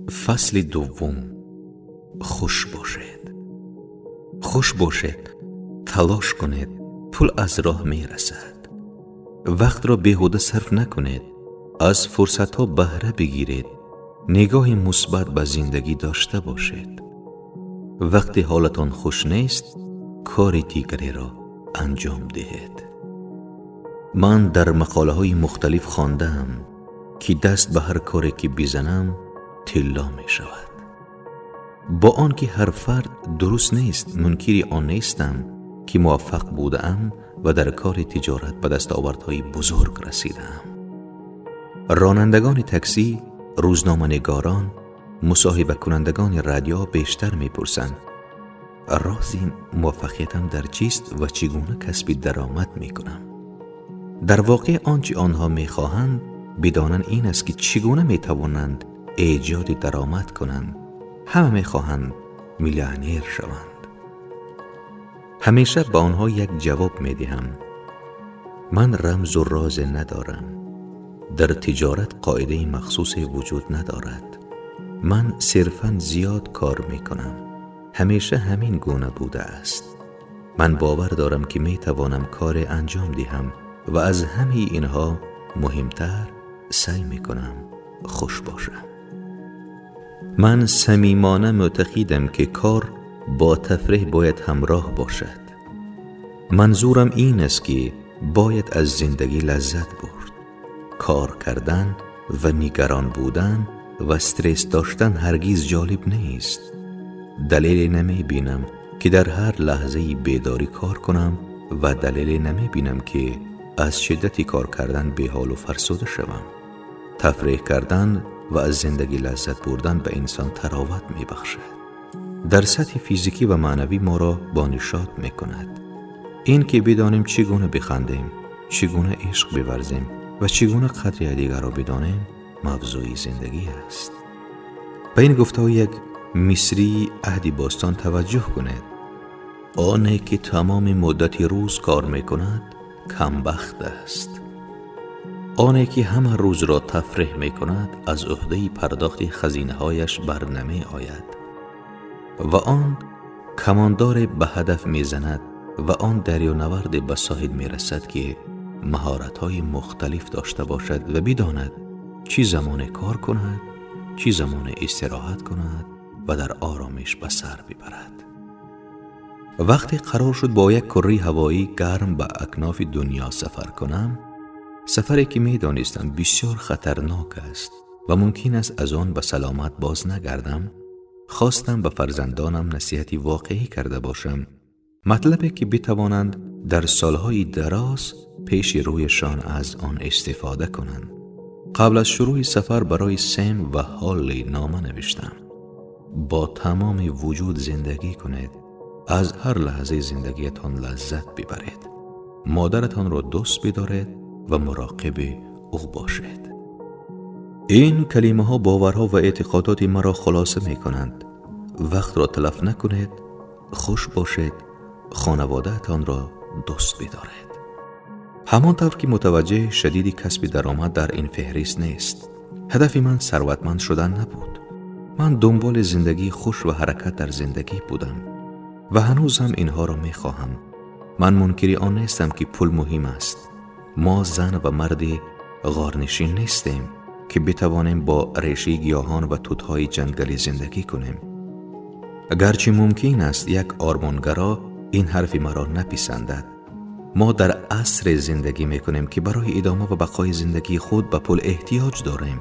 Фасли дуввум. Хуш бошед, хуш бошед, талош кунед, пул аз роҳ мерасад. Вақтро беҳуда сарф накунед, аз фурсатҳо баҳра бигиред, нигоҳи мусбат ба зиндагӣ дошта бошед. Вақте ҳолатон хуш нест, кори дигареро анҷом диҳед. Ман дар мақолаҳои мухталиф хондаам, ки даст ба ҳар коре ки бизанам, тилло мешавад. Бо он ки ҳар фард дуруст нест, мункири он нестам, ки муваффақ будаам ва дар кори тиҷорат ба дастовардҳои бузург расидаам. Ронандагони таксӣ, рӯзноманигорон, мусоҳибакунандагони радио бештар мепурсанд, рози муваффақиятам дар чист ва чӣ гуна касби даромад мекунам. Дар воқеъ, он чӣ онҳо мехоҳанд бидонанд, ин аст, ки чӣ гуна метавонанд эҷоди даромад кунанд. Ҳама мехоҳанд миллионер шаванд. Ҳамеша ба онҳо як ҷавоб медиҳам: ман рамзу розе надорам. Дар тиҷорат қоидаи махсусе вуҷуд надорад. Ман сирфан зиёд кор мекунам. Ҳамеша ҳамин гуна будааст. Ман бовар дорам, ки метавонам коре анҷом диҳам ва аз ҳамаи инҳо муҳимтар, саъй мекунам хуш бошам. Ман самимона мӯътақидам, ки кор бо тафреҳ бояд ҳамроҳ бошад. Манзурам ин аст, ки бояд аз зиндагӣ лаззат бурд. Кор кардан ва нигарон будан ва стресс доштан ҳаргиз ҷолиб нест. Далеле намебинам, ки дар ҳар лаҳзаи бедорӣ кор кунам, ва далеле намебинам, ки аз шиддати кор кардан беҳолу фарсуда шавам. Тафреҳ кардан ва аз зиндагӣ лаззат бурдан ба инсон тароват мебахшад, дар сатҳи физикӣ ва маънавӣ моро бонишот мекунад. Ин ки бидонем, чӣ гуна бихандем, чӣ гуна ишқ биварзем ва чӣ гуна қадри якдигарро бидонем, мавзӯи зиндагӣ аст. Ба ин гуфтаҳои як мисрии аҳди бостон таваҷҷӯҳ кунед: оне ки тамоми муддати рӯз кор мекунад, камбахт аст. Оне ки ҳама рӯзро тафреҳ мекунад, аз ӯҳдаи пардохти хазинаҳояш бар намеояд. Ва он камондоре ба ҳадаф мезанад ва он дарёнаварде ба соҳил мерасад, ки маҳоратҳои мухталиф дошта бошад ва бидонад, чӣ замоне кор кунад, чӣ замоне истироҳат кунад ва дар оромиш ба сар бибарад. Вақте қарор шуд бо як курраи ҳавоии гарм ба акнофи дунё сафар кунам, сафаре ки медонистам, бисёр хатарнок аст ва мумкин аст аз он ба саломат боз нагардам, хостам ба фарзандонам насиҳати воқеӣ карда бошам, матлабе ки битавонанд дар солҳои дароз пеши рӯяшон аз он истифода кунанд. Қабл аз шурӯи сафар барои Сем ва Ҳолли нома навиштам: бо тамоми вуҷуд зиндагӣ кунед, аз ҳар лаҳзаи зиндагиятон лаззат бибаред, модаратонро дӯст бидоред ва муроқиби ӯ бошед. Ин калимаҳо боварҳо ва эътиқодоти маро хулоса мекунанд. Вақтро талаф накунед, хуш бошед, хонаводаатонро дӯст бидоред. Ҳамон тавр ки мутаваҷҷеҳ шудед, касби даромад дар ин феҳрист нест. Ҳадафи ман сарватманд шудан набуд. Ман дунболи зиндагии хуш ва ҳаракат дар зиндагӣ будам ва ҳанӯзам инҳоро мехоҳам. Ман мункири он нестам, ки пул муҳим аст. Мо зан ва марди ғорнишин нестем, ки битавонем бо решаи гиёҳон ва тутҳои ҷангалӣ зиндагӣ кунем. Гарчи мумкин аст, як ормонгаро ин ҳарфи маро написандад. Мо дар асре зиндагӣ мекунем, ки барои идома ва бақои зиндагии худ ба пул эҳтиёҷ дорем.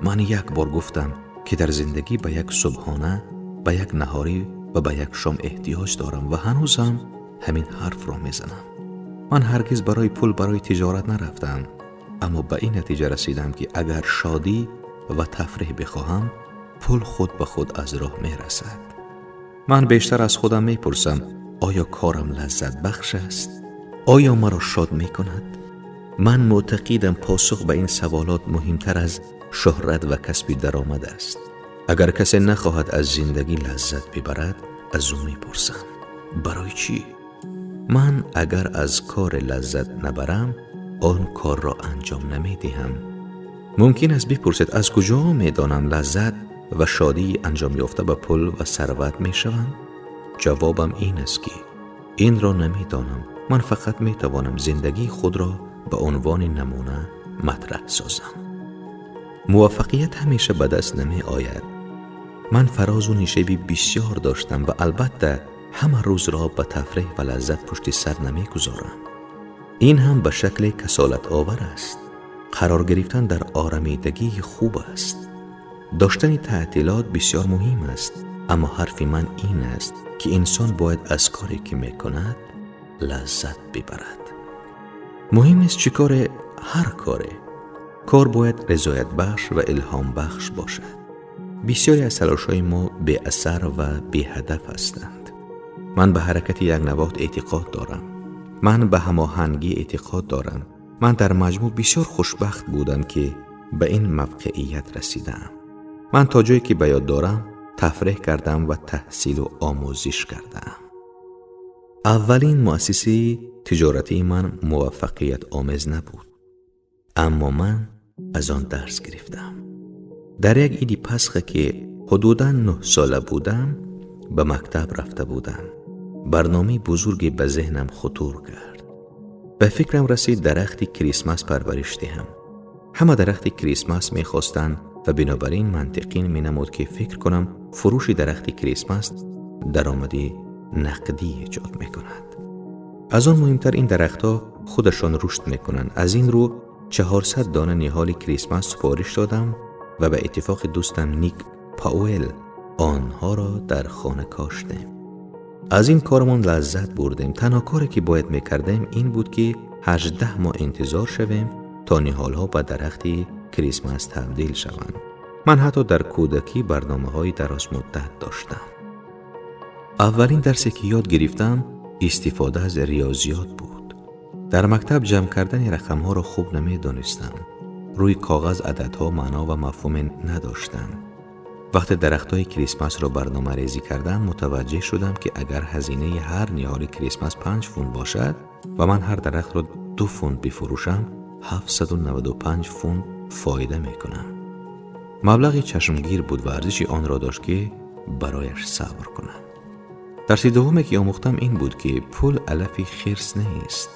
Ман як бор гуфтам, ки дар зиндагӣ ба як субҳона, ба як наҳорӣ ва ба як шом эҳтиёҷ дорам ва ҳанӯзам ҳамин ҳарфро мезанам. Ман ҳаргиз барои пул, барои тиҷорат нарафтам, аммо ба ин натиҷа расидам, ки агар шодӣ ва тафреҳ бихоҳам, пул худ ба худ аз роҳ мерасад. Ман бештар аз худам мепурсам: оё корам лаззатбахш аст? Оё маро шод мекунад? Ман мӯътақидам, посух ба ин саволот муҳимтар аз шӯҳрат ва касби даромад аст. Агар касе нахоҳад аз зиндагӣ лаззат бибарад, аз ӯ мепурсам: барои чӣ? Ман агар аз коре лаззат набарам, он корро анҷом намедиҳам. Мумкин аст бипурсед, аз куҷо медонам лаззат ва шодии анҷомёфта ба пул ва сарват мешаванд? Ҷавобам ин аст, ки инро намедонам. Ман фақат метавонам зиндагии худро ба унвони намуна матраҳ созам. Муваффақият ҳамеша ба даст намеояд. Ман фарозу нишеби бисёр доштам ва албатта ҳама рӯзро ба тафреҳ ва лаззат пушти сар намегузорам. Ин ҳам ба шакле касолатовар аст. Қарор гирифтан дар орамидагии хуб аст. Доштани таътилот бисёр муҳим аст, аммо ҳарфи ман ин аст, ки инсон бояд аз коре ки мекунад лаззат бибарад. Муҳим нест чӣ коре, ҳар коре. Кор бояд ризоятбахш ва илҳомбахш бошад. Бисёре аз талошҳои мо беасар ва беҳадаф ҳастанд. Ман ба ҳаракати якнавохт эътиқод дорам. Ман ба ҳамоҳангӣ эътиқод дорам. Ман дар маҷмӯъ бисёр хушбахт будам, ки ба ин мавқеият расидаам. Ман то ҷое ки ба ёд дорам тафреҳ кардам ва таҳсилу омӯзиш кардаам. Аввалин муассисаи тиҷоратии ман муваффақиятомез набуд, аммо ман аз он дарс гирифтам. Дар як иди Пасха, ки ҳудудан 9 сола будам, ба мактаб рафта будам. Барномаи бузурге ба зеҳнам хутур кард. Ба фикрам расид дарахти Крисмас парвариш диҳам. Ҳама дарахти Крисмас мехостанд ва бинобар ин мантиқӣ менамуд, ки фикр кунам фурӯши дарахти Крисмас даромади нақдӣ эҷод мекунад. Аз он муҳимтар, ин дарахтҳо худашон рушд мекунанд. Аз ин рӯ 400 дона ниҳоли Крисмас супориш додам ва ба иттифоқи дӯстам Ник Пауэл онҳоро дар хона коштем. Аз ин кормон лаззат бурдем. Танҳо коре ки бояд мекардем ин буд, ки 18 моҳ интизор шавем, то ниҳолҳо ба дарахти Крисмас табдил шаванд. Ман ҳатто дар кӯдакӣ барномаҳои дарозмуддат доштам. Аввалин дарсе ки ёд гирифтам, истифода аз риёзиёт буд. Дар мактаб ҷамъ кардани рақамҳоро хуб намедонистам. Рӯи коғаз ададҳо маъно ва мафҳуме надоштанд. Вақте дарахтҳои Крисмасро барномарезӣ кардам, мутаваҷҷеҳ шудам, ки агар ҳазинаи ҳар ниҳоли Крисмас 5 фунт бошад ва ман ҳар дарахтро 2 фунт бифурӯшам, 795 фунт фоида мекунам. Маблағи чашмгир буд ва арзиши онро дошт, ки барояш сабр кунам. Дарси дуввуме ки омӯхтам, ин буд, ки пул алафи хирс нест.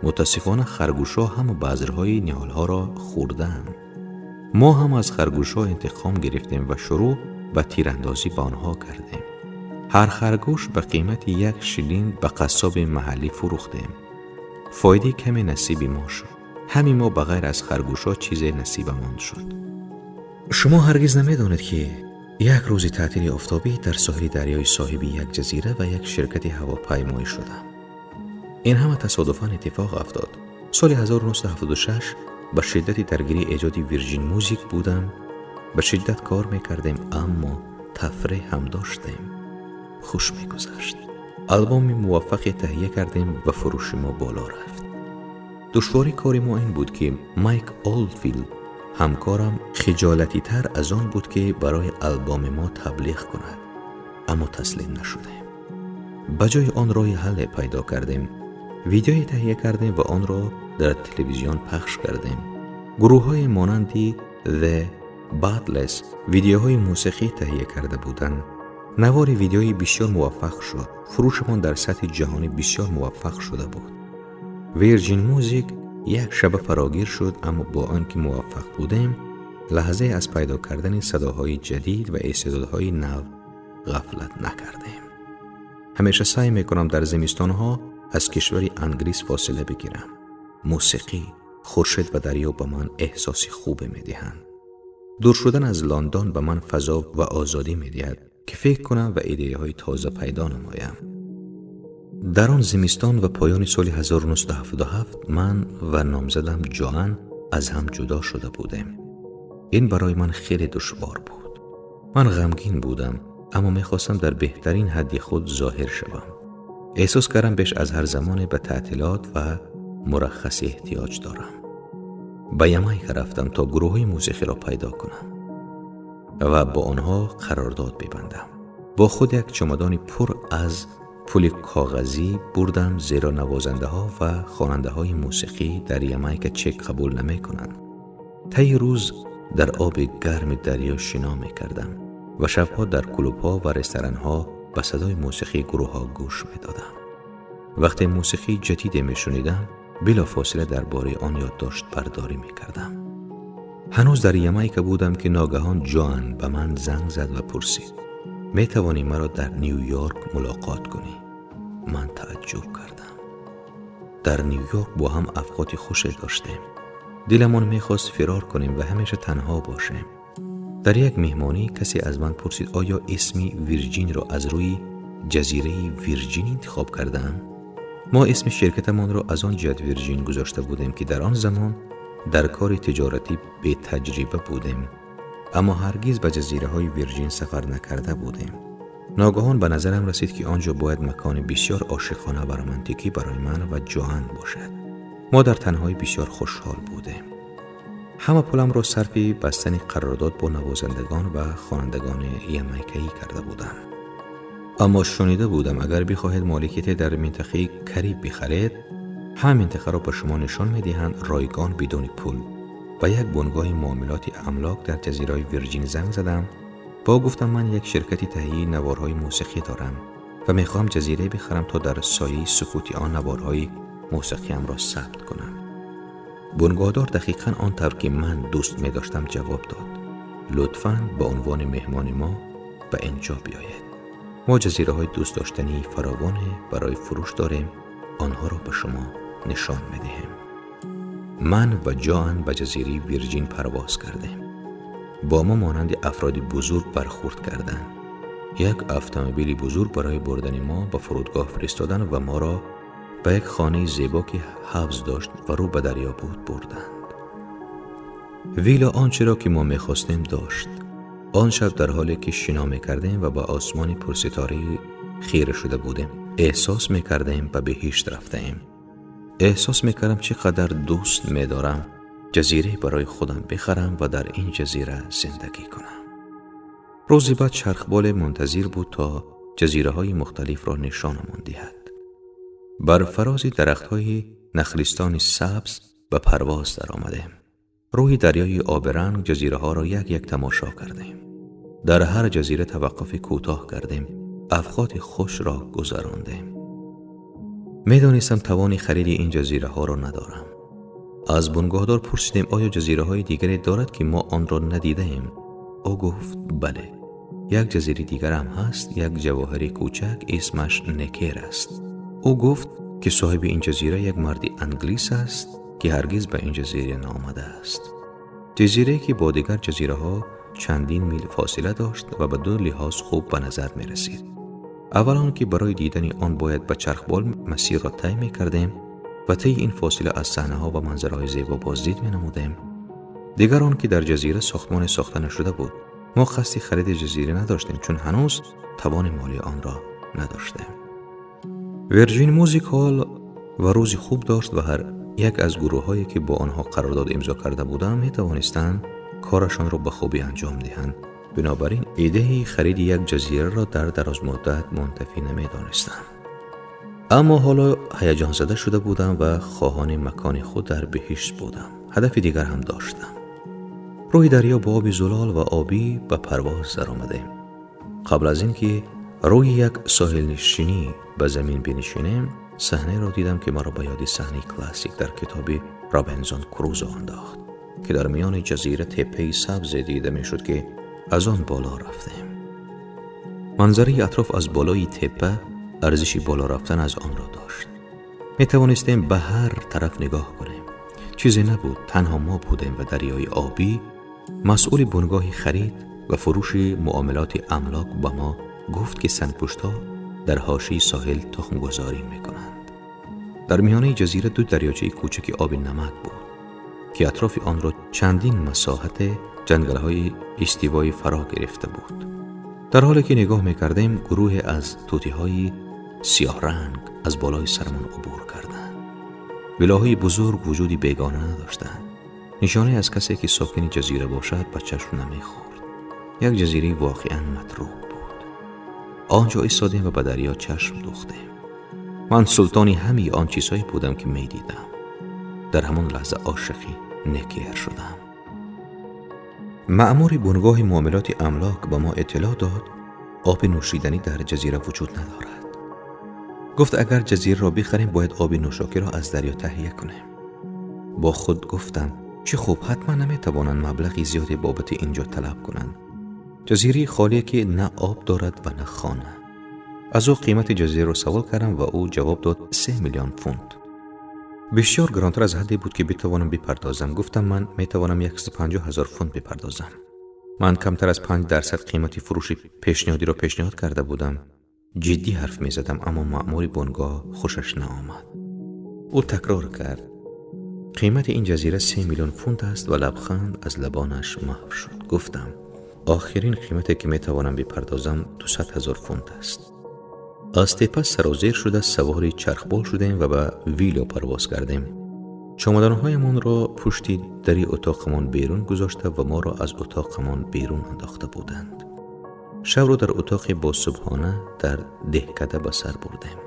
Мутаассифона, харгӯшҳо ҳама базрҳои ниҳолҳоро хӯрданд. Мо ҳам аз харгӯшҳо интиқом гирифтем ва шурӯъ ба тирандозӣ ба онҳо кардем. Ҳар харгӯш ба қимати 1 шилинг ба қассоби маҳаллӣ фурӯхтем. Фоидаи каме насиби мо шуд. Ҳами мо ба ғайр аз харгӯшҳо чизе насибамон шуд. Шумо ҳаргиз намедонед, ки як рӯзи таътили офтобӣ дар соҳили дарёи соҳиби як ҷазира ва як ширкати ҳавопаймоӣ шудам. Ин ҳама тасодуфан иттифоқ афтод. Соли 1976 ба шиддати даргирии эҷоди Вирҷин Мюзик будам. Ба шиддат кор мекардем, аммо тафреҳ ҳам доштем. Хуш мегузашт. Албоми муваффақе таҳия кардем ва фурӯши мо боло рафт. Душвории кори мо ин буд, ки Майк Олдфилд, ҳамкорам, хиҷолатитар аз он буд, ки барои албоми мо таблиғ кунад, аммо таслим нашудем. Ба ҷои он роҳи ҳалле пайдо кардем. Видеое таҳия кардем ва онро дар телевизион пахш кардем. Гурӯҳҳое монанди The Beatles видеоҳои мусиқӣ таҳия карда буданд. Навори видеоӣ бисёр муваффақ шуд. Фурӯшамон дар сатҳи ҷаҳонӣ бисёр муваффақ шуда буд. Virgin Music як шаба фарогир шуд, аммо бо он ки муваффақ будем, лаҳзае аз пайдо кардани садоҳои ҷадид ва истеъдодҳои нав ғафлат накардем. Ҳамеша саъй мекунам дар зимистонҳо аз кишвари Англис фосила бигирам. Мусиқӣ, хуршед ва дарё ба ман эҳсоси хубе медиҳанд. Дур шудан аз Лондон ба ман фазо ва озодӣ медиҳад, ки фикр кунам ва идеяҳои тоза пайдо намоям. Дар он зимистон ва поёни соли 1977 ман ва номзадам Ҷоан аз ҳам ҷудо шуда будем. Ин барои ман хеле душвор буд. Ман ғамгин будам, аммо мехостам дар беҳтарин ҳадди худ зоҳир шавам. Эҳсос кардам, беш аз ҳар замоне ба таътилот ва мураххасӣ эҳтиёҷ дорам. Ба Ямайка рафтам, то гурӯҳҳои мусиқиро пайдо кунам ва бо онҳо қарордод бибандам. Бо худ як чамадони пур аз пули коғазӣ бурдам, зеро навозандаҳо ва хонандаҳои мусиқӣ дар Ямайка чек қабул намекунанд. Таи рӯз дар оби гарми дарё шино мекардам. ва шабҳо дар клубҳо ва ресторанҳо ба садои мусиқии гурӯҳҳо гӯш медодам. Вақте мусиқии ҷадиде мешунидам, билофосила дар бораи он ёддоштбардорӣ мекардам. Ҳанӯз дар Ямайка будам, ки ногаҳон Ҷоан ба ман занг зад ва пурсид: метавонӣ маро дар Ню-Йорк мулоқот кунӣ? Ман таъҷуб кардам. Дар Ню-Йорк бо ҳам авқоти хуше доштем. Диламон мехост фирор кунем ва ҳамеша танҳо бошем. Дар як меҳмонӣ касе аз ман пурсид, оё исми Вирҷинро аз рӯи ҷазираи Вирҷин интихоб кардаам? Мо исми ширкатамонро аз он ҷиҳат Вирҷин гузошта будем, ки дар он замон дар кори тиҷоратӣ бетаҷриба будем, аммо ҳаргиз ба ҷазираҳои Вирҷин сафар накарда будем. Ногаҳон ба назарам расид, ки он ҷо бояд макони бисёр ошиқона ва романтикӣ барои ман ва Ҷоан бошад. Мо дар танҳоӣ бисёр хушҳол будем. Ҳама пуламро сарфи бастани қарордод бо навозандагон ва хонандагони ямайкаӣ карда будам. Аммо шунида будам, агар бихоҳед моликияте дар минтақаи Кариб бихаред, ҳама минтақаро ба шумо нишон медиҳанд, ройгон, бидуни пул. Ба як бунгоҳи муомилоти амлок дар ҷазираҳои Вирҷин занг задам. Ба ӯ гуфтам, ман як ширкати таҳияи наворҳои мусиқӣ дорам ва мехоҳам ҷазирае бихарам, то дар сояи сукути он наворҳои мусиқиамро сабт кунам. Бунгоҳдор дақиқан он тавр, ки ман дӯст медоштам, ҷавоб дод: лутфан ба унвони меҳмони мо ба инҷо биёед. Мо ҷазираҳои дӯстдоштании фаровоне барои фурӯш дорем, онҳоро ба шумо нишон медиҳем. Ман ва Ҷоан ба ҷазираи Вирҷин парвоз кардем. Бо мо монанди афроди бузург бархӯрд карданд. Як автомобили бузург барои бурдани мо ба фурудгоҳ фиристоданд ва моро ба як хонаи зебо, ки ҳавз дошт ва рӯ ба дарё буд, бурданд. Вилла он чиро, ки мо мехостем, дошт. Он шаб, дар ҳоле ки шино мекардем ва ба осмони пурситораи хира шуда будем, эҳсос мекардем, ба беҳишт рафтаем. Эҳсос мекардам, чӣ қадар дӯст медорам ҷазирае барои худам бихарам ва дар ин ҷазира зиндагӣ кунам. Рӯзи баъд чархболе мунтазир буд, то ҷазираҳои мухталифро нишонамон диҳад. Бар фарози дарахтҳои нахлистони сабз ба парвоз даромадем. Рӯи дарёи обиранг ҷазираҳоро як як тамошо кардем. Дар ҳар ҷазира таваққуфи кӯтоҳ кардем, авқоти хушро гузарондем. Медонистам, тавони хариди ин ҷазираҳоро надорам. Аз бунгоҳдор пурсидем, оё ҷазираҳои дигаре дорад, ки мо онро надидаем. Ӯ гуфт: бале, як ҷазираи дигарам ҳаст, як ҷавоҳири кӯчак, исмаш Некер аст. Ӯ гуфт, ки соҳиби ин ҷазира як марди англис аст, ки ҳаргиз ба ин ҷазира наомадааст. Ҷазирае, ки бо дигар ҷазираҳо чандин мил фосила дошт ва ба ду лиҳоз хуб ба назар мерасид. Аввал он ки барои дидани он бояд ба чархбол масирро тай мекардем ва таи ин фосила аз саҳнаҳо ва манзараҳои зебо боздид менамудем. Дигар он ки дар ҷазира сохтмоне сохта нашуда буд. Мо қасди хариди ҷазира надоштем, чун ҳанӯз тавони молии онро надоштем. Вирҷин Мюзик ҳол ва рӯзи хуб дошт ва ҳар як аз гурӯҳҳое, ки бо онҳо қарордод имзо карда будам, метавонистанд корашонро ба хубӣ анҷом диҳанд. Бинобар ин идеяи хариди як ҷазираро дар дарозмуддат мунтафӣ намедонистам. Аммо ҳоло ҳаяҷонзада шуда будам ва хоҳони макони худ дар беҳишт будам. Ҳадафи дигар ҳам доштам. Рӯи дарё бо оби зулол ва обӣ ба парвоз даромадем. Қабл аз ин ки рӯи як соҳилнишинӣ ба замин бинишинем, саҳнаеро дидам, ки маро ба ёди саҳнаи классик дар китоби Робинзон Крузо андохт, ки дар миёни ҷазира теппаи сабзе дида мешуд, ки аз он боло рафтем. Манзараи атроф аз болои теппа арзиши боло рафтан аз онро дошт. Метавонистем ба ҳар тараф нигоҳ кунем. Чизе набуд, танҳо мо будем ва дарёи обӣ. Масъули бунгоҳи харид ва фурӯши муомилоти амлок ба мо гуфт, ки сангпуштҳо дар ҳошияи соҳил тухмгузорӣ мекунанд. Дар миёнаи ҷазира ду дарёчаи кӯчаки оби намак буд, ки атрофи онро чандин масоҳате ҷангалҳои истивоӣ фаро гирифта буд. Дар ҳоле ки нигоҳ мекардем, гурӯҳе аз тӯтиҳои сиёҳранг аз болои сарамон убур карданд. Вилоҳои бузург вуҷуди бегона надоштанд. Нишонае аз касе, ки сокини ҷазира бошад, ба чашм намехӯрд. Як ҷазираи воқеан матрук буд. Он ҷо истодем ва ба дарё чашм дӯхтем. Ман султони ҳамаи он чизҳое будам, ки медидам. Дар ҳамон лаҳза ошиқи Некер шудам. Маъмури бунгоҳи муомилоти амлок ба мо иттилоъ дод, оби нӯшиданӣ дар ҷазира вуҷуд надорад. Гуфт, агар ҷазираро бихарем, бояд оби нӯшокиро аз дарё таҳия кунем. Бо худ гуфтам, чӣ хуб, ҳатман наметавонанд маблағи зиёде бобати ин ҷо талаб кунанд. Ҷазираи холие, ки на об дорад ва на хона. Аз ӯ қимати ҷазираро савол кардам ва ӯ ҷавоб дод 3 миллион фунт. Бисёр гаронтар аз ҳадде буд, ки битавонам бипардозам. Гуфтам, ман метавонам 150 ҳазор фунт бипардозам. Ман камтар аз 5% қимати фурӯши пешниҳодиро пешниҳод карда будам. Ҷиддӣ ҳарф мезадам, аммо маъмури бунгоҳ хушаш наомад. Ӯ такрор кард, қимати ин ҷазира 3 миллион фунт аст ва лабханд аз лабонаш маҳв шуд. Гуфтам, охирин қимате, ки метавонам бипардозам, 200 ҳазор фунт аст. Аз тепа сарозер шуда, савори чархбол шудем ва ба вило парвоз кардем. Чомадонҳоямонро пушти дари утоқамон берун гузошта ва моро аз утоқамон берун андохта буданд. Шабро дар утоқе бо субҳона дар деҳкада ба сар бурдем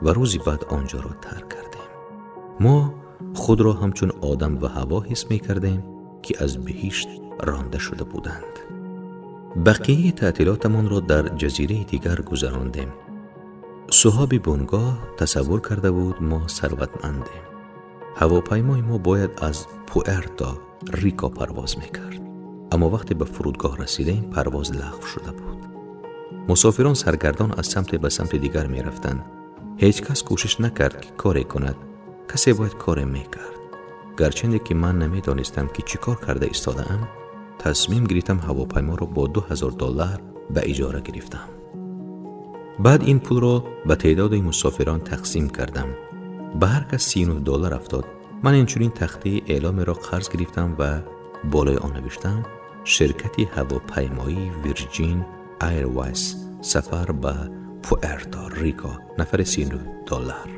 ва рӯзи баъд он ҷоро тарк кардем. Мо худро ҳамчун Одам ва Ҳаво ҳис мекардем, ки аз биҳишт ронда шуда буданд. Бақияи таътилотамонро дар ҷазираи дигар гузарондем. Соҳиби бунгоҳ тасаввур карда буд, мо сарватмандем. Ҳавопаймои мо бояд аз Пуэрто Рико парвоз мекард, аммо вақте ба фурудгоҳ расидем, парвоз лағв шуда буд. Мусофирон саргардон аз самте ба самти дигар мерафтанд. Ҳеҷ кас кӯшиш накард, ки коре кунад. Касе бояд коре мекард. Гарчанде ки ман намедонистам, ки чӣ кор карда истодаам, тасмим гирифтам, ҳавопайморо бо 2000 доллар ба иҷора гирифтам. Баъд ин пулро ба теъдоди мусофирон тақсим кардам. Ба ҳар кас 39 доллар афтод. Ман инчунин тахтаи эъломеро қарз гирифтам ва болои он навиштам: ширкати ҳавопаймоии Вирҷин Айрвайс, сафар ба Пуэрто Рико, нафари 39 доллар.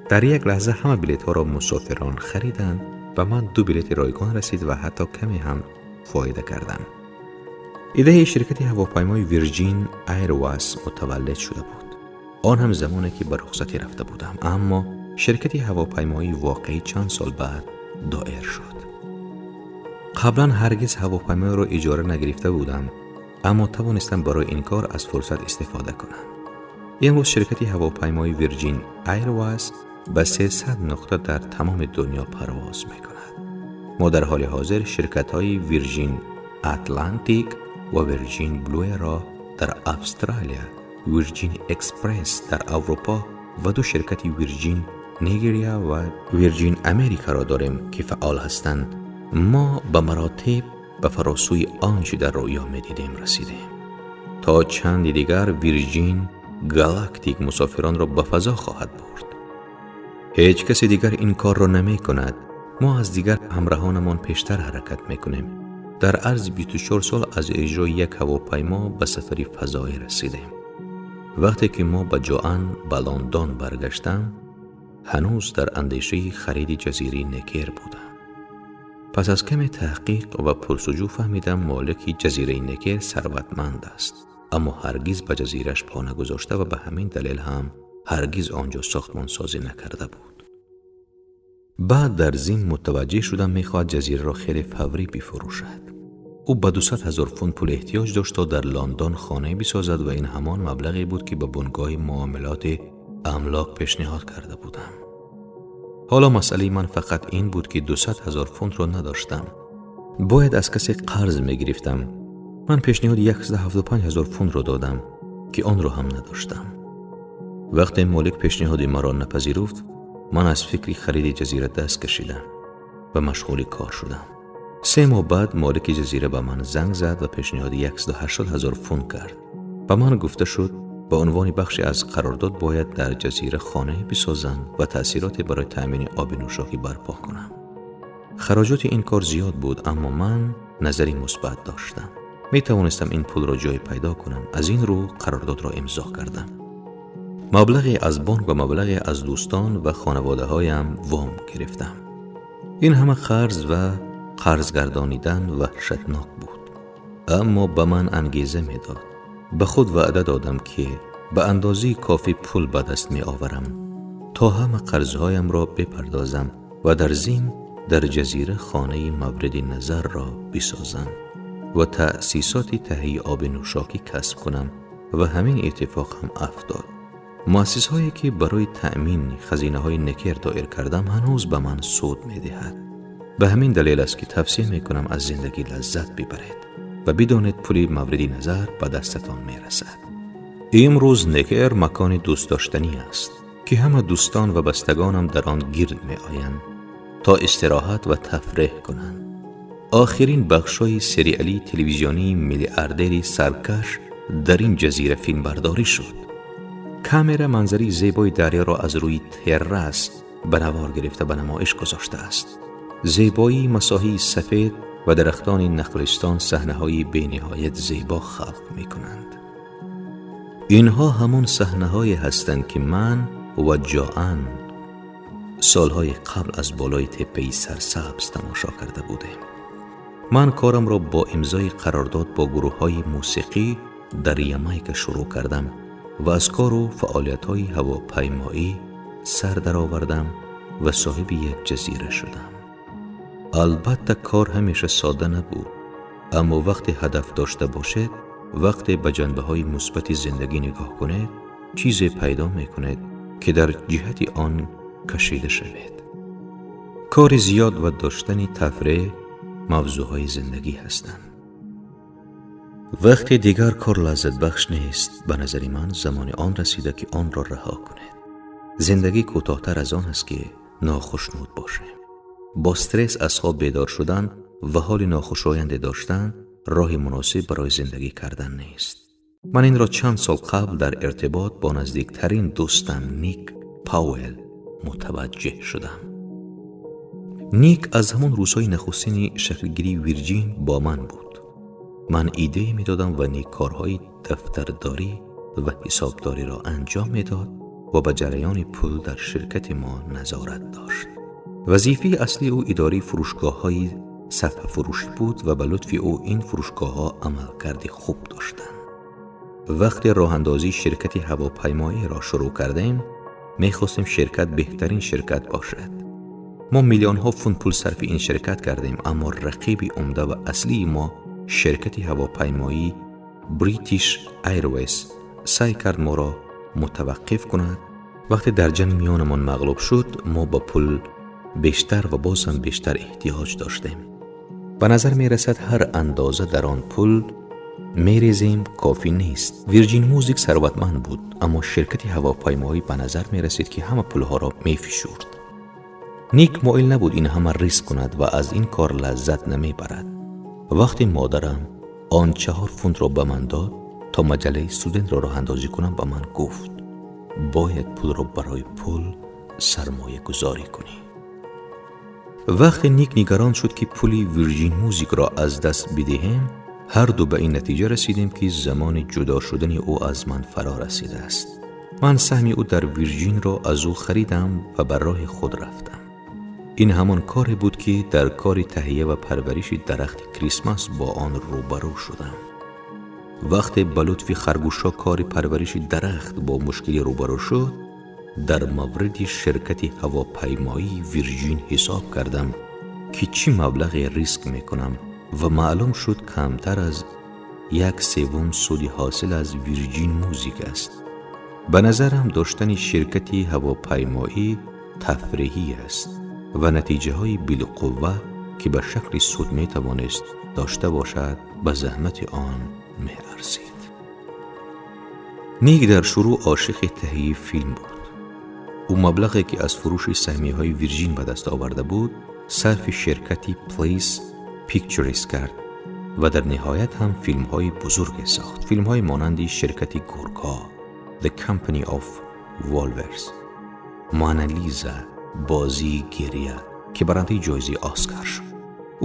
Дар як лаҳза ҳама билетҳоро мусофирон хариданд. Ба ман ду билети ройгон расид ва ҳатто каме ҳам фоида кардам. Идеяи ширкати ҳавопаймои Вирҷин Айрвайс мутаваллид шуда буд, он ҳам замоне, ки ба рухсатӣ рафта будам, аммо ширкати ҳавопаймоии воқеӣ чанд сол баъд доир шуд. Қаблан ҳаргиз ҳавопаймоеро иҷора нагирифта будам, аммо тавонистам барои ин кор аз фурсат истифода кунам. Имрӯз ширкати ҳавопаймои Вирҷин Айрвайс ба 300 нуқта дар тамоми дунё парвоз мекунад. Мо дар ҳоли ҳозир ширкатҳои Вирҷин Атлантик ва Вирҷин Блуеро дар Австралия, Вирҷин Экспресс дар Аврупо ва ду ширкати Вирҷин Нигерия ва Вирҷин Америкаро дорем, ки фаъол ҳастанд. Мо ба маротиб ба фаросӯи он чӣ дар рӯё медидем расидем. То чанди дигар Вирҷин Галактик мусофиронро ба фазо хоҳад бурд. Ҳеҷ касе дигар ин корро намекунад. Мо аз дигар ҳамраҳонамон пештар ҳаракат мекунем. Дар арзи 24 сол аз иҷрои як ҳавопаймо ба сафари фазоӣ расидем. Вақте ки мо ба ҷоан ба Лондон баргаштам, ҳанӯз дар андешаи хариди ҷазираи Некер будам. Пас аз каме таҳқиқ ва пурсуҷӯ фаҳмидам, молики ҷазираи Некер сарватманд аст, аммо ҳаргиз ба ҷазираш по нагузошта ва ба ҳамин далел ҳам ҳаргиз он ҷо сохтмонсозӣ накарда буд. Баъд дар зимн мутаваҷҷеҳ шудам, мехоҳад ҷазираро хеле фаврӣ бифурӯшад. Ӯ ба 200 ҳазор фунт пул эҳтиёҷ дошт, то дар Лондон хонае бисозад ва ин ҳамон маблағе буд, ки ба бунгоҳи муомилоти амлок пешниҳод карда будам. Ҳоло масъалаи ман фақат ин буд, ки 200 ҳазор фунтро надоштам. Бояд аз касе қарз мегирифтам. Ман пешниҳоди 175 ҳазор фунтро додам, ки онро ҳам надоштам. Вақте молик пешниҳоди маро напазируфт, ман аз фикри хариди ҷазира даст кашидам ва машғули кор шудам. 3 моҳ баъд молики ҷазира ба ман занг зад ва пешниҳоди 180 ҳазор фунт кард. Ба ман гуфта шуд, ба унвони бахше аз қарордод бояд дар ҷазира хонае бисозам ва таъсироте барои таъмини оби нӯшокӣ барпо кунам. Хароҷоти ин кор зиёд буд, аммо ман назари мусбат доштам. Метавонистам ин пулро ҷое пайдо кунам. Аз ин рӯ қарордодро имзо кардам. Маблағе аз бонк ва маблағе аз дӯстон ва хонаводаҳоям вом гирифтам. Ин ҳама қарз ва қарзгардонидан ваҳшатнок буд, аммо ба ман ангеза медод. Ба худ ваъда додам, ки ба андозаи кофӣ пул ба даст меоварам, то ҳама қарзҳоямро бипардозам ва дар зимн дар ҷазира хонаи мавриди назарро бисозам. ва таъсисоти таҳияи оби нӯшокӣ касб кунам ва ҳамин иттифоқ ҳам афтод. Муассисҳое ки барои таъмини хазинаҳои Некер доир кардам, ҳанӯз ба ман суд медиҳад. Ба ҳамин далел аст, ки тавсия мекунам, аз зиндагӣ лаззат бибаред ва бидонед, пули мавриди назар ба дастатон мерасад. Имрӯз Некер макони дӯстдоштанӣ аст, ки ҳама дӯстон ва бастагонам дар он гирд меоянд, то истироҳат ва тафреҳ кунанд. Охирин бахшҳои сериали телевизионии «Миллиардери саркаш» дар ин ҷазира филмбардорӣ шуд. Камера манзараи зебои дарёро аз рӯи террас ба навор гирифта, ба намоиш гузоштааст. Зебоии масоҳии сафед ва дарахтони нахлистон саҳнаҳои бениҳоят зебо халқ мекунанд. Инҳо ҳамон саҳнаҳое ҳастанд, ки ман ва Ҷоан солҳои қабл аз болои теппаи сарсабз тамошо карда будем. Ман корамро бо имзои қарордод бо гурӯҳҳои мусиқӣ дар Ямайка шурӯъ кардам ва аз кору фаъолиятҳои ҳавопаймоӣ сар даровардам ва соҳиби як ҷазира шудам. Албатта, кор ҳамеша сода набуд, аммо вақте ҳадаф дошта бошед, вақте ба ҷанбаҳои мусбати зиндагӣ нигоҳ кунед, чизе пайдо мекунед, ки дар ҷиҳати он кашида шавед. Кори зиёд ва доштани тафреҳ мавзӯъҳои зиндагӣ ҳастанд. Вақте дигар кор лаззатбахш нест, ба назари ман, замони он расида, ки онро раҳо кунед. Зиндагӣ кӯтоҳтар аз он аст, ки нохушнуд бошем. Бо стресс аз хоб бедор шудан ва ҳоли нохушоянде доштан роҳи муносиб барои зиндагӣ кардан нест. Ман инро чанд сол қабл дар иртибот бо наздиктарин дӯстам Ник Пауэл мутаваҷҷеҳ шудам. Ник аз ҳамон рӯзҳои нахустини шаклгирии Вирҷин бо ман буд. Ман идея медодам ва Ник корҳои дафтардорӣ ва ҳисобдориро анҷом медод ва ба ҷараёни пул дар ширкати мо назорат дошт. Вазифаи аслии ӯ идораи фурӯшгоҳҳои сафҳафурӯшӣ буд ва ба лутфи ӯ ин фурӯшгоҳҳо амалкарди хуб доштанд. Вақте роҳандозии ширкати ҳавопаймоиро шурӯъ кардем, мехостем ширкат беҳтарин ширкат бошад. Мо миллионҳо фунт пул сарфи ин ширкат кардем, аммо рақиби умда ва аслии мо, ширкати ҳавопаймоӣ British Airways, саъй кард моро мутаваққиф кунад. Вақте дар ҷанг миёнамон мағлуб шуд, мо ба пул бештар ва бозам бештар эҳтиёҷ доштем. Ба назар мерасад, ҳар андоза дар он пул мерезем, кофӣ нест. Вирҷин Музик сарватманд буд, аммо ширкати ҳавопаймоӣ ба назар мерасид, ки ҳама пулҳоро мефишурд. Ник моил набуд ин ҳама риск кунад ва аз ин кор лаззат намебарад. Вақте модарам он 4 фунтро ба ман дод, то маҷаллаи «Студентро» роҳандозӣ кунам, ба ман гуфт: «Бояд пулро барои пул сармоягузорӣ кунӣ». Вақте Ник нигарон шуд, ки пули Вирҷин Музикро аз даст бидиҳем, ҳарду ба ин натиҷа расидем, ки замони ҷудо шудани ӯ аз ман фаро расидааст. Ман саҳми ӯ дар Вирҷинро аз ӯ харидам ва ба роҳи худ рафтам. Ин ҳамон коре буд, ки дар кори таҳия ва парвариши дарахти Крисмас бо он рӯбарӯ шудам. Вақте ба лутфи харгӯшҳо кори парвариши дарахт бо мушкилӣ рӯбарӯ шуд, дар мавриди ширкати ҳавопаймоии Вирҷин ҳисоб кардам, ки чӣ маблағе риск мекунам, ва маълум шуд, камтар аз як севум суди ҳосил аз Вирҷин Музик аст. Ба назарам, доштани ширкати ҳавопаймоӣ тафреҳӣ аст ва натиҷаҳои билқувва, ки ба шакли суд метавонист дошта бошад, ба заҳмати он меарзид. Ник дар шурӯъ ошиқи таҳияи филм буд. Ӯ маблағе, ки аз фурӯши саҳмияҳои Вирҷин ба даст оварда буд, сарфи ширкати Плейс Пикчерс кард ва дар ниҳоят ҳам филмҳои бузурге сохт, филмҳои монанди «Ширкати гургҳо», The Company of Wolves, «Монализа», «Бозии гиря», ки барандаи ҷоизаи Оскар шуд.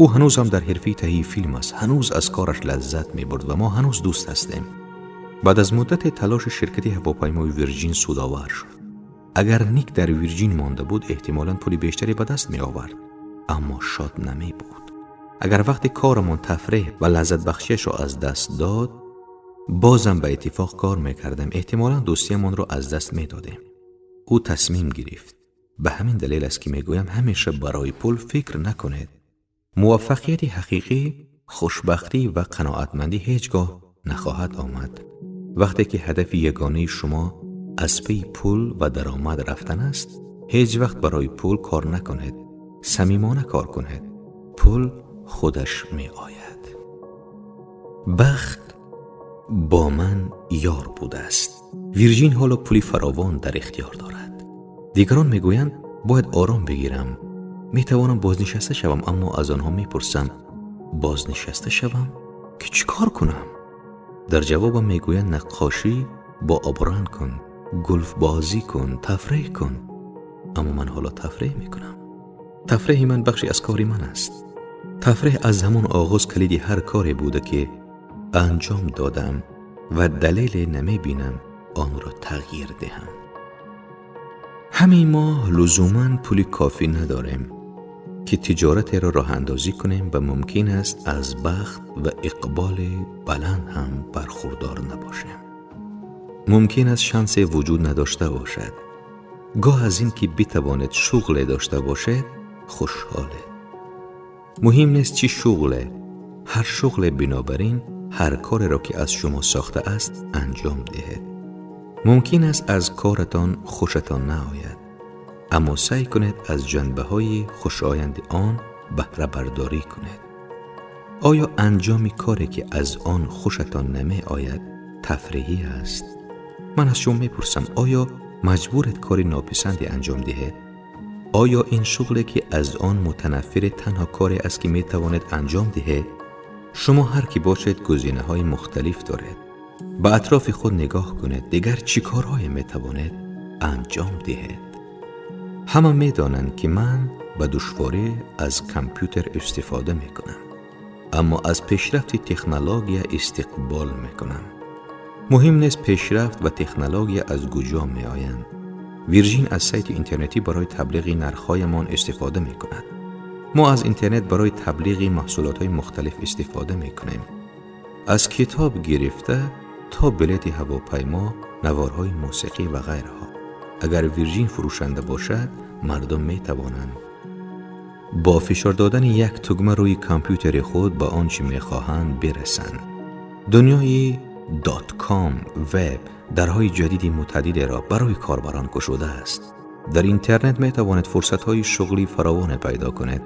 Ӯ ҳанӯзам дар ҳирфаи таҳияи филм аст, ҳанӯз аз кораш лаззат мебурд ва мо ҳанӯз дӯст ҳастем. Баъд аз муддате талоши ширкати ҳавопаймои Вирҷин судовар шуд. Агар Ник дар Вирҷин монда буд, эҳтимолан пули бештаре ба даст меовард, аммо шод намебуд. Агар вақте корамон тафреҳ ва лаззатбахшиашро аз даст дод, бозам ба иттифоқ кор мекардем, эҳтимолан дӯстиямонро аз даст медодем. Ӯ тасмим гирифт. Ба ҳамин далел аст, ки мегӯям, ҳамеша барои пул фикр накунед. Муваффақияти ҳақиқӣ Хушбахтӣ ва қаноатмандӣ ҳеҷ гоҳ нахоҳад омад. Вақте ки ҳадафи ягонаи шумо аз паи пул ва даромад рафтан аст, ҳеҷ вақт барои пул кор накунед. Самимона кор кунед. Пул худаш меояд. Бахт бо ман ёр будааст. Вирҷин ҳоло пули фаровон дар ихтиёр дорад. Дигарон мегӯянд, бояд ором бигирам, метавонам бознишаста шавам, аммо аз онҳо мепурсам, бознишаста шавам ки чӣ кор кунам? Дар ҷавобам мегӯянд, наққошӣ бо обранг кун, гулфбозӣ кун, тафреҳ кун. Аммо ман ҳоло тафреҳ мекунам. Тафреҳи ман бахше аз кори ман аст. Тафреҳ аз ҳамон оғоз калиди ҳар коре буда ки анҷом додам ва далеле намебинам онро тағйир диҳам. Ҳамаи мо лузуман пули кофӣ надорем ки тиҷоратеро роҳандозӣ кунем ва мумкин аст аз бахт ва иқболи баланд ҳам бархурдор набошем. Мумкин аст шансе вуҷуд надошта бошад. Гоҳ аз ин ки битавонед шуғле дошта бошед, хушҳолед. Муҳим нест чӣ шуғле, ҳар шуғле, бинобар ин ҳар кореро ки аз шумо сохта аст анҷом диҳед. Мумкин аст аз коратон хушатон наояд, аммо саъй кунед аз ҷанбаҳои хушоянди он баҳрабардорӣ кунед. Оё анҷоми коре ки аз он хушатон намеояд тафриҳӣ аст? Ман аз шумо мепурсам, оё маҷбуред кори нописанде анҷом диҳед? Оё ин шуғле ки аз он мутанаффиред танҳо коре аст ки метавонед анҷом диҳед? Шумо ҳар ки бошед гузинаҳои мухталиф доред. Ба атрофи худ нигоҳ кунед, дигар чӣ корҳое метавонед анҷом диҳед? Ҳама медонанд ки ман ба душворӣ аз компютер истифода мекунам, аммо аз пешрафти технология истиқбол мекунам. Муҳим нест пешрафт ва технология аз куҷо меоянд. Вирҷин аз сайти интернетӣ барои таблиғи нархҳоямон истифода мекунад. Мо аз интернет барои таблиғи маҳсулотҳои мухталиф истифода мекунем. Аз китоб гирифта то билети ҳавопаймо, наворҳои мусиқӣ ва ғайраҳо. Агар Вирҷин фурӯшанда бошад, мардум метавонанд бо фишор додани як тугма рӯи компютери худ ба он чӣ мехоҳанд бирасанд. Дунёи .com веб дарҳои ҷадиди мутаъаддидеро барои корбарон кушодааст. Дар интернет метавонед фурсатҳои шуғлии фаровоне пайдо кунед.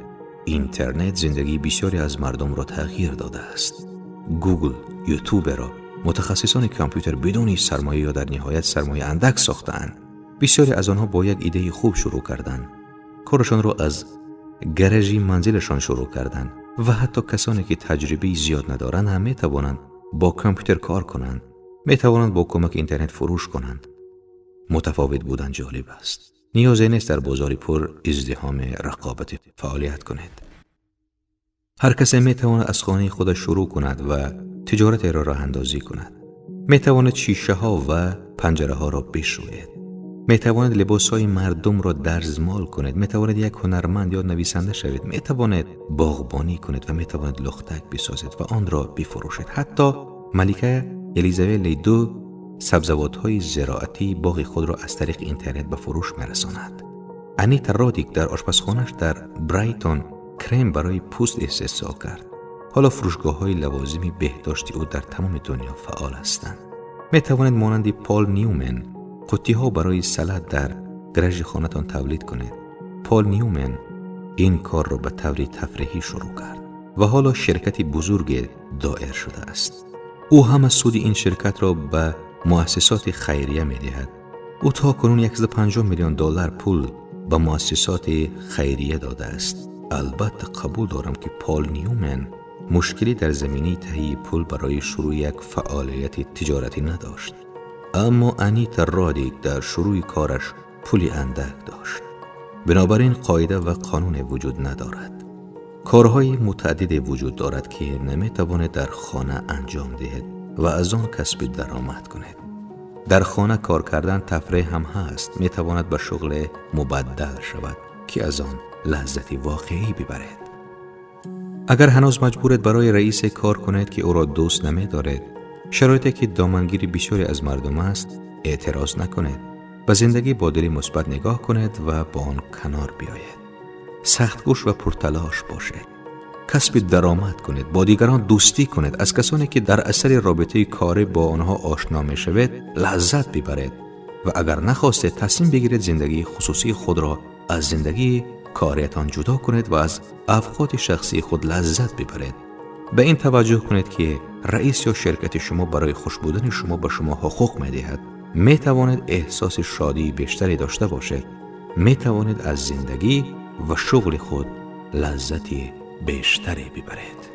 Интернет зиндагии бисёре аз мардумро тағйир додааст. Гугл, Ютуберо мутахассисони компютер бидуни сармоя ё дар ниҳоят сармояи андак сохтаанд. Бисёре аз онҳо бо як идеяи хуб шурӯъ карданд. Корашонро аз гаражи манзилашон шурӯъ карданд ва ҳатто касоне ки таҷрибаи зиёд надоранд ҳам метавонанд бо компютер кор кунанд, метавонанд бо кӯмаки интернет фурӯш кунанд. Мутафовит будан ҷолиб аст. Ниёзе нест дар бозори пур издиҳоми рақобатӣ фаъолият кунед. Ҳар касе метавонад аз хонаи худаш шурӯъ кунад ва тиҷоратеро роҳандозӣ кунад. Метавонед шишаҳо ва панҷараҳоро бишӯед. Метавонед либосҳои мардумро дарзмол кунед. Метавонед як ҳунарманд ё нависанда шавед. Метавонед боғбонӣ кунед ва метавонед лухтак бисозед ва онро бифурӯшед. Ҳатто малика Елизавети ду сабзавотҳои зироатии боғи худро аз тариқи интернет ба фурӯш мерасонад. Анита Родик дар ошпазхонааш дар Брайтон крем барои пӯст истеҳсол кард. Ҳоло фурӯшгоҳҳои лавозими беҳдошти ӯ дар тамоми дунё фаъол ҳастанд. Метавонед монанди Пол Ньюмен қуттиҳо барои салат дар гаражи хонатон тавлид кунед. Пол Ньюмен ин корро ба таври тафриҳӣ шурӯъ кард ва ҳоло ширкати бузурге доир шудааст. Ӯ ҳама суди ин ширкатро ба муассисоти хайрия медиҳад. Ӯ то кунун 150 миллион доллар пул ба муассисоти хайрия додааст. Албатта қабул дорам ки Пол Ньюмен мушкилӣ дар заминаи таҳияи пул барои шурӯи як фаъолияти тиҷоратӣ надошт. Аммо Анита Родик дар шурӯи кораш пули андак дошт. Бинобар ин қоида ва қонуне вуҷуд надорад. Корҳои мутаъаддиде вуҷуд дорад ки наметавонед дар хона анҷом диҳед ва аз он касби даромад кунед. Дар хона кор кардан тафреҳ ҳам ҳаст, метавонад ба шуғле мубаддал шавад ки аз он лаззати воқеӣ бибаред. Агар ҳанӯз маҷбуред барои раисе кор кунед ки ӯро дӯст намедоред, шароите ки домангири бисёре аз мардум аст, эътироз накунед. Ба зиндагӣ бо дили мусбат нигоҳ кунед ва бо он канор биёед. Сахтгӯш ва пурталош бошед. Касби даромад кунед, бо дигарон дӯстӣ кунед, аз касоне ки дар асари робитаи корӣ бо онҳо ошно мешавед, лаззат бибаред ва агар нахостед, тасмим бигиред зиндагии хусусии худро аз зиндагии кориятон ҷудо кунед ва аз авқоти шахсии худ лаззат бибаред. Ба ин таваҷҷӯҳ кунед, ки раис ё ширкати шумо барои хуш будани шумо ба шумо ҳуқуқ медиҳад. Метавонед эҳсоси шодии бештаре дошта бошед. Метавонед аз зиндагӣ ва шуғли худ лаззати бештаре бибаред.